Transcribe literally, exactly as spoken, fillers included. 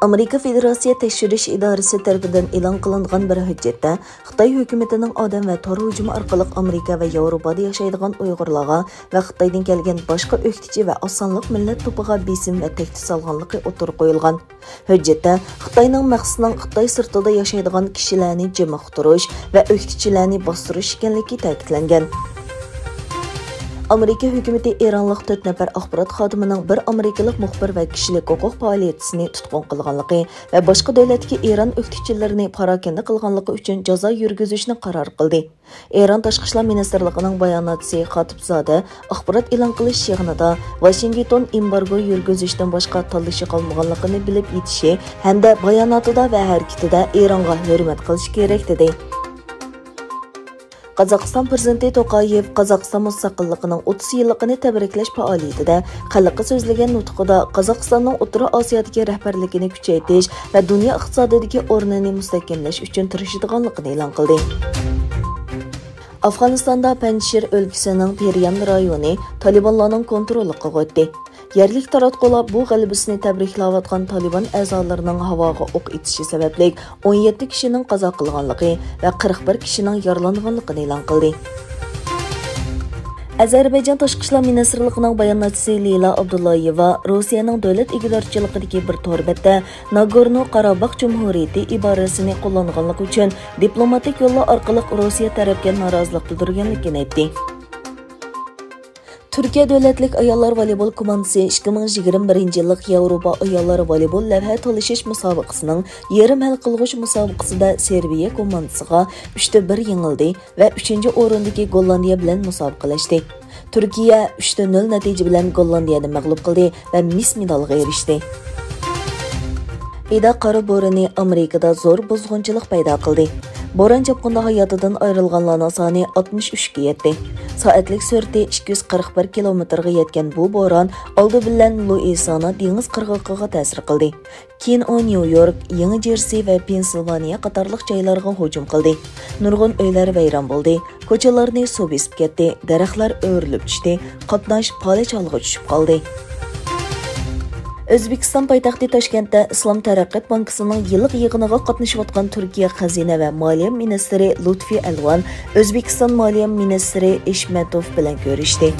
ئامېرىكا فېدېراتسىيە تەكشۈرۈش ئىدارىسى تەرىپىدىن ئېلان قىلىنغان بىر ھۆججەتتە، خىتاي ھۆكۈمىتىنىڭ ئادەم ۋە تور ھۇجۇمى ئارقىلىق ئامېرىكا ۋە ياۋروپادا ياشايدىغان ئۇيغۇرلارغا ۋە خىتايدىن كەلگەن باشقا ئۆكتىچى ۋە ئاز سانلىق مىللەت توپىغا بېسىم ۋە تەھدىت سالغانلىقى ئوتتۇرىغا قويۇلغان. ھۆججەتتە خىتاينىڭ مەقسىتىنىڭ خىتاي سىرتىدا ياشايدىغان كىشىلەرنى جىمىقتۇرۇش ۋە ئۆكتىچىلەرنى باستۇرۇش ئىكەنلىكى تەكىتلەنگەن. ئامېرىكا ھۆكۈمىتى ئىرانلىق تۆت نەپەر ئاخبارات خادىمىنىڭ بىر ئامېرىكىلىق مۇخبىر ۋە كىشىلىك ھوقۇق پائالىيەتچىسىنى تۇتقۇن قىلغانلىقى ۋە باشقا دۆلەتتىكى ئىران ئۆكتىچىلىرىنى پاراكەندە قىلغانلىقى ئۈچۈن جازا يۈرگۈزۈشنى قارار قىلدى. ئىران تاشقى ئىشلار مىنىستىرلىقىنىڭ باياناتچىسى خاتىپزادە ئاخبارات ئېلان قىلىش يىغىنىدا ۋاشىنگتون ئېمبارگو يۈرگۈزۈشتىن باشقا تاللىشى قالمىغانلىقىنى بىلىپ يېتىشى ھەمدە باياناتىدا ۋە ھەرىكىتىدە ئىرانغا ھۆرمەت قىلىش كېرەك، دېدى. قازاقىستان پىرېزىدېنتى توقايېۋ قازاقىستان مۇستەقىللىقىنىڭ ئوتتۇز يىللىقىنى تەبرىكلەش پائالىيىتىدە خەلققە سۆزلىگەن نۇتقىدا قازاقىستاننىڭ ئوتتۇرا ئاسىيادىكى رەھبەرلىكىنى كۈچەيتىش ۋە دۇنيا ئىقتىسادىدىكى ئورنىنى مۇستەھكەملەش ئۈچۈن تىرىشىدىغانلىقىنى ئېلان قىلدى. ئافغانىستاندا پەنجشىر ئۆلكىسىنىڭ پېريان رايونى تالىبانلارنىڭ كونتروللۇقىغا ئۆتتى. يەرلىك تاراتقۇلار بۇ غەلىبىسىنى تەبرىكلەۋاتقان تالىبان ئەزالىرىنىڭ ھاۋاغا ئوق ئېتىشى سەۋەبلىك ئون يەتتە كىشىنىڭ قازا قىلغانلىقى ۋە قىرىق بىر كىشىنىڭ يارىلانغانلىقىنى ئېلان قىلدى. ئەزەربەيجان تاشقى ئىشلار مىنىستىرلىقىنىڭ باياناتچىسى لىلا ئابدۇللايېۋا روسىيەنىڭ دۆلەت ئىگىدارچىلىقىدىكى بىر تور بەتتە ناگورنو قاراباخ جۇمھۇرىيىتى ئىبارىسىنى قوللانغانلىقى ئۈچۈن دىپلوماتىك يوللار ئارقىلىق روسىيە تەرەپكە نارازىلىق بىلدۈرگەنلىكىنى ئېيتتى. تۈركىيە دۆلەتلىك ئاياللار ۋالىبول كوماندىسى ئىككى مىڭ يىگىرمە بىرىنچى يىللىق ياۋروپا ئاياللار ۋالىبول لەۋھە تالىشىش مۇسابىقىسىنىڭ يېرىم ھەل قىلغۇچ مۇسابىقىسىدە سېربىيە كوماندىسىغا ئۈچتە بىر يېڭىلدى ۋە ئۈچىنچى ئورۇندىكى گوللاندىيە بىلەن مۇسابىقىلەشتى. تۈركىيە ئۈچتە نۆل نەتىجە بىلەن گوللاندىيەنى مەغلۇپ قىلدى ۋە مىس مېدالغا ئېرىشتى. ئىدا قارا بورىنى ئامېرىكىدا زور بۇزغۇنچىلىق پەيدا قىلدى. بوران-چاپقۇندا ھاياتىدىن ئايرىلغانلارنىڭ سانى ئاتمىش ئۈچكە يەتتى. سائەتلىك سۈرئىتى ئىككى يۈز قىرىق بىر كىلومېتىرغا يەتكەن بۇ بوران ئالدى بىلەن لۇئىسىانا دېڭىز قىرغىقىغا تەسىر قىلدى. كېيىن ئۇ نيۇ يورك، يېڭى جېرسى ۋە پېنسىلۋانىيە قاتارلىق جايلارغا ھۇجۇم قىلدى. نۇرغۇن ئۆيلەر ۋەيران بولدى. كوچىلارنى سۇ بېسىپ كەتتى، دەرەخلەر ئۆرۈلۈپ چۈشتى، قاتناش پالەچ ھالغا چۈشۈپ قالدى. ئۆزبېكىستان پايتەختى تاشكەنتتە ئىسلام تەرەققىيات بانكىسىنىڭ يىللىق يىغىنىغا قاتنىشىۋاتقان تۈركىيە خەزىنە ۋە مالىيە مىنىستىرى لۇتفى ئەلۋان ئۆزبېكىستان مالىيە مىنىستىرى ئىشمەتوف بىلەن كۆرۈشتى.